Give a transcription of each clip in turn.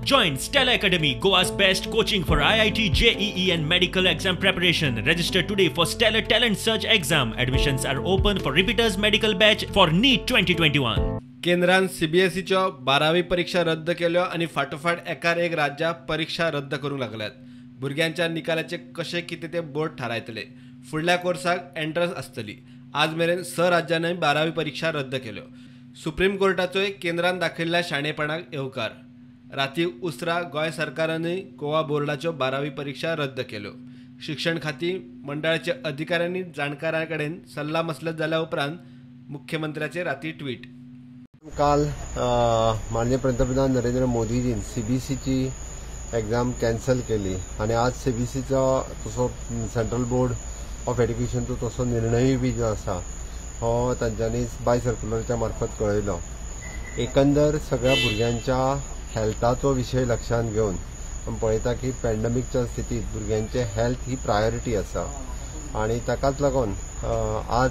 Join Stellar Academy, Goa's best coaching for IIT, JEE and medical exam preparation. Register today for Stellar Talent Search exam. Admissions are open for repeaters medical batch for NEET 2021. केंद्रान सीबीएसईच्यो 12वी परीक्षा रद्द केल्यो आनी फाटोफाट एकार एक राज्यां परीक्षा रद्द करूंक लागल्यात. भुरग्यांच्या निकालाचे कशें कितें ते बोर्ड थारायतले. फुडल्या कोर्साक एंट्रन्स आसतली. आज मेरेन 6 राज्यांनी 12वी परीक्षा रद्द केल्यो. सुप्रीम कोर्टाचोय केंद्रान दाखयल्ल्या शाणेपणाक येवकार. राती उसरा गोंय सरकारानूय गोवा बोर्डाच्यो 12वी परीक्षा रद्द केल्यो. शिक्षण खाती मंडळाच्या अधिकाऱ्यांनी जाणकारां कडेन सल्ला मसलत जाल्या उपरांत मुख्यमंत्र्याचे राती ट्वीट. काल माननीय पंतप्रधान नरेंद्र मोदीजीन सीबीएसईची एग्जाम कॅन्सल केली आणि आज सीबीएसईचो तसो सेंट्रल बोर्ड ऑफ एड्युकेशनचो तसो निर्णयूय बी जो आसा हो तांच्यांनी बाय सर्क्युलरच्या मार्फत कळयलो. एकंदर सगळ्या भुरग्यांच्या हेल्थाचो विशय लक्षांत घेवन आमी पळयता की पॅन्डेमिकच्या स्थितीत भुरग्यांचे हेल्थ ही प्रायोरिटी आसा आणि ताकाच लागून आज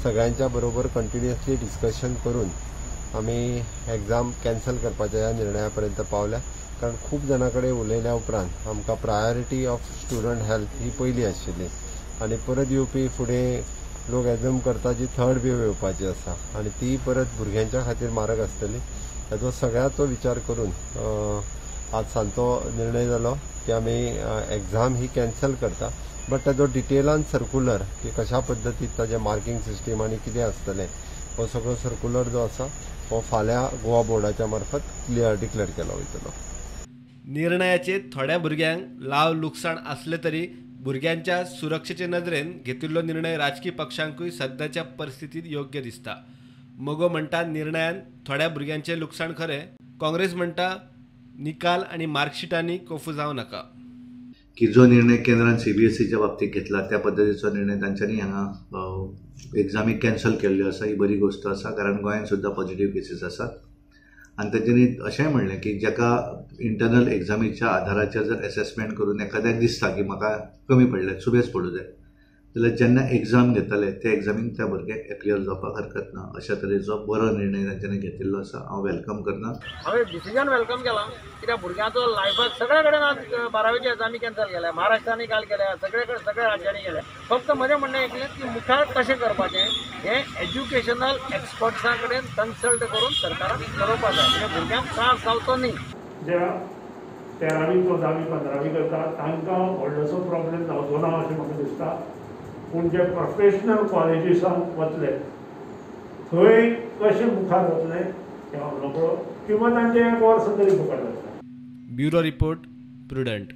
सगळ्यांच्या बरोबर कंटिन्युअसली डिस्कशन करून आमी एग्जाम कॅन्सल करपाच्या ह्या निर्णया पर्यंत पावल्या. कारण खूब जाणां कडेन उलयल्या उपरांत आमकां प्रायोरिटी ऑफ स्टुडंट हेल्थ ही पयली आशिल्ली आनी परत येवपी फुडें लोक एज्युम करता जी थर्ड वेव येवपाची आसा आनी ती परत भुरग्यांच्या खातीर मारक आसतली. हाचो सगळ्याचो विचार करून आज सांजचो निर्णय जालो की आमी एग्जाम ही कॅन्सल करता, बट ताजो डिटेलान सर्क्युलर की कशा पद्दतीन ताजें मार्किंग सिस्टीम आनी कितें आसतलें हो सगळो सर्क्युलर जो आसा हो फाल्यां गोवा बोर्डाच्या मार्फत क्लियर डिक्लेअर केलो वयतलो. निर्णयाचे थोड्या भुरग्यांक लाव लुकसाण आसले तरी भुरग्यांच्या सुरक्षेचे नदरेन घेतिल्लो निर्णय राजकी पक्षांकूय सद्याच्या परिस्थितीत योग्य दिसता. मगो म्हणटा निर्णयान थोड्या भुरग्यांचें लुकसाण खरें, काँग्रेस म्हणटा निकाल आनी मार्कशिटांनी कोफू जावं नाका. की जो निर्णय केंद्रान सीबीएसईच्या बाबतीत घेतला त्या पद्दतीचो निर्णय तांच्यांनी हांगा एग्जामी कॅन्सल केल्ल्यो आसा ही बरी गोश्ट आसा, कारण गोंयांत सुद्दां पॉझिटिव्ह केसीस आसात. आनी तांच्यांनी अशेंय म्हणलें की जाका इंटरनल एग्जामीच्या आधाराचेर जर एसेसमेंट करून एखाद्याक दिसता की म्हाका कमी पडले सुबेज पडूं जाय जाल्यार जेन्ना एग्जाम घेतले त्या एग्जामीक त्या भुरग्याक एपियर जावपाक हरकत ना. अशा तरेचो बरो निर्णय तांच्यांनी घेतिल्लो आसा. हांव welcome करना. हांवें डिसिजन welcome केला कित्याक भुरग्यांचो लायफाक सगळे कडेन आज 12वीची एग्जामी कॅन्सल केल्या, महाराष्ट्रांनी काल केल्या, सगळे कडेन सगळ्या राज्यांनी केल्या. फक्त म्हजें म्हणणें एकलें की मुखार कशें करपाचें हें एज्युकेशनल एक्सपर्ट्सां कडेन कन्सल्ट करून सरकारान थारोवपाक जाय, म्हणजे भुरग्यांक त्रास जावचो न्ही. ज्या 13वी 14वी 15वी करता तांकां व्हडलोसो प्रॉब्लेम जावचो ना अशें म्हाका दिसता, पूण जे प्रोफेशनल कॉलेजीसांक वतले थंय कशें मुखार वतले तें हांव नकळो, किंवा तांचें एक वर्स तरी फुकट वतलें. Bureau report, Prudent.